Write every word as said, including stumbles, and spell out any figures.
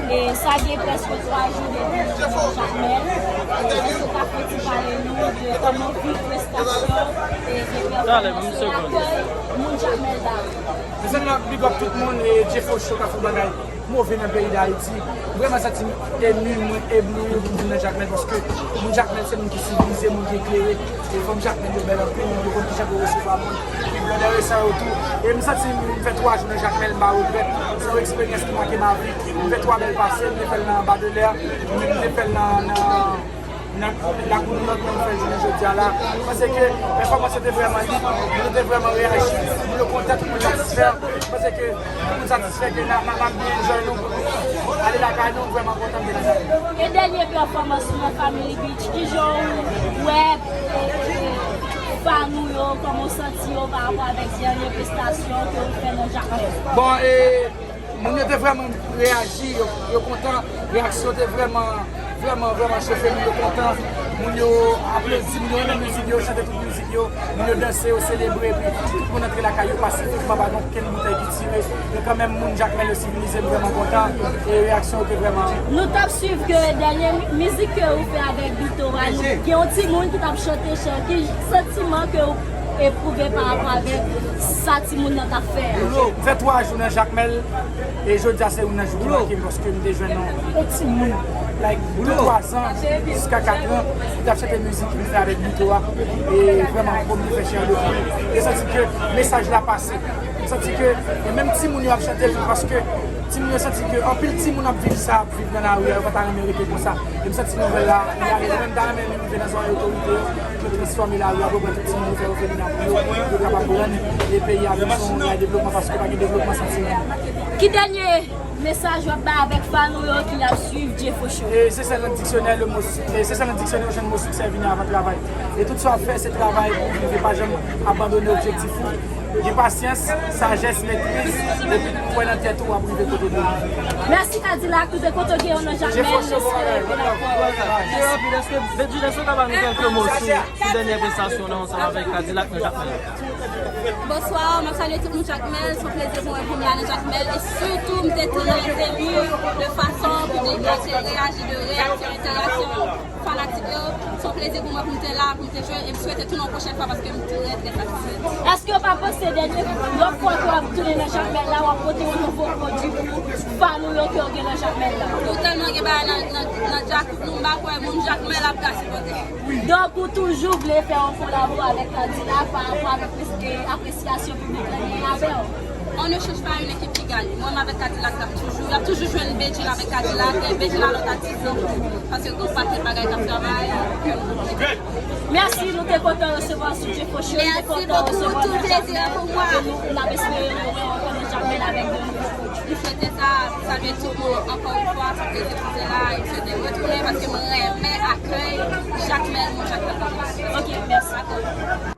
E sa gen prèske twa jou depi Jakmèl. E èske w ka fè yon ti pale nou de kòman w viv prestasyon e de pèfòmans e akèy moun Jakmèl la? Mezanmi, m ap big up tout moun e Jefo Show k ap fè bagay move nan peyi Dayiti. M vrèman santi m emi, mwen ebloui pou m vin nan Jakmèl paske moun Jakmèl se moun ki sivilize, moun ki eklere. E fanm Jakmèl yo bèl anpil, yo konn kijan pou resevwa moun. Epi blan dèyè sa yo tou. E m santi m fè twa jou nan Jakmèl, m pa regrèt. Se yon eksperyans ki make ma vi. M fè twa bèl pase, m te fè l nan Badelè, m te fè l nan, nan, nan Lakou Nouyòk, men m fè l jounen jodi a la. M panse ke pèfòmans yo te vrèman lit, moun yo te vrèman reyaji, moun yo kontan, tout moun satisfè. M panse ke tout moun satisfè ke n a, n a, n ap byen enjoy nou. Ale lakay nou, m vrèman kontan m te nan Jakmèl. E dènye pèfòmans ou nan Family Beach, kijan w wè, e, e, fan ou yo, kòman w santi yo pa rapò avèk dènye prestasyon ke w fè nan Jakmèl? Bon, e, moun yo te vrèman reyaji, yo, yo kontan, reyaksyon te vrèman, vrèman, vrèman chofe, moun yo kontan, moun yo aplodi, moun yo renmen mizik yo, chante tout mizik yo, moun yo danse, yo selebre, epi tout moun antre lakay yo pasifikman, pa gen okenn boutèy ki tire. Men kanmenm, moun Jakmèl yo sivilize, m vrèman kontan. E reyaksyon yo te vrèman. Nou t ap swiv ke dènye mi-, mizik ke ou fè avèk Bito a, nou gen yon timoun ki t ap chante chan. Ki santiman ke ou epwouve pa rapò avèk sa timoun nan t ap fè a? M fè twa jou nan Jakmèl, e jodi a se youn nan jou ki make m, paske m te jwenn yon, yon timoun, like, de twa zan jiska kat an, ki t ap chante mizik ke m fè avèk Bito a. E vrèman, bon, m te fè chè an de poul. E santi ke mesaj la pase. M santi ke, e menm timoun yo ap chante l, paske timoun yo santi ke anpil timoun ap viv sa, ap viv nan lari a, yo pa ta renmen rete konsa. E m santi nouvèl la, li ale, mwen menm ta renmen li rive nan zòrèy otorite yo, pou yo transfòme lari a, pou yo pran tout timoun yo, fè yo femina pou yo, pou yo kapab rann e peyi a vin se yon rèy devlopman, paske pa gen devlopman san timoun. Ki dènye mesaj w ap bay avèk fan ou yo ki ap swiv Jefo Show? E se sèl nan diksyonè, le mo, e se sèl nan diksyonè, yo jwenn mo siksè vini avan travay. E tout sa w ap fè, se travay pou w rive, pa janm abandone objektif ou. Gen pasyans, sajès, metriz, epi kwè nan tèt ou, w ap rive kote w dwe. Mèsi Kadilak, nou te kontan gen w nan Jakmèl, mèsi pou rapò. Mèsi anpil, èske Bedjine, èske w ka ba nou kèlke mo sou, sou dènyè prestasyon w nan ansanm avèk Kadilak nan Jakmèl? Bonswa, m ap salye tout moun Jakmèl, se yon plezi pou mwen pou m la nan Jakmèl, e sitou m te trè emi de fason piblik la te reyaji, de reyaksyon, entèraksyon fanatik yo. Se yon plezi pou mwen pou m te la, pou m te jwe, e m swete tounen yon pwochèn fwa paske m trè, trè satisfè. Èske w pa panse dènye lòt fwa ke w ap tounen nan Jakmèl la, w ap pote yon nouvo pwodui pou fan ou yo ke w gen nan Jakmèl la? Nou tèlman gen bagay nan, nan, nan Djakout nou, m pa kwè moun Jakmèl ap ka sipòte. Donk, ou toujou vle fè yon kolabo avèk Kadilak pa rapò avèk pres-, e, apresyasyon piblik la gen avè w? On ne change pas une équipe qui gagne. Mwen menm avèk Kadilak, n ap toujou, y ap toujou jwenn Bedjine avèk Kadilak, e Bedjine a lòt atis nan tou. Paske gen yon pakèt bagay k ap travay, ke nou. Mèsi, nou te kontan resevwa w sou Jefo Show, nou te kontan resevwa w nan Jakmèl, e nou, n ap espere nou wè w ankò nan Jakmèl avèk de nouvo pwodui. M swete sa, salye tout moun ankò yon fwa, sa plezi pou m te la, e m swete m retounen paske mwen renmen akèy Jakmèl, moun Jakmèl. Ok, mèsi.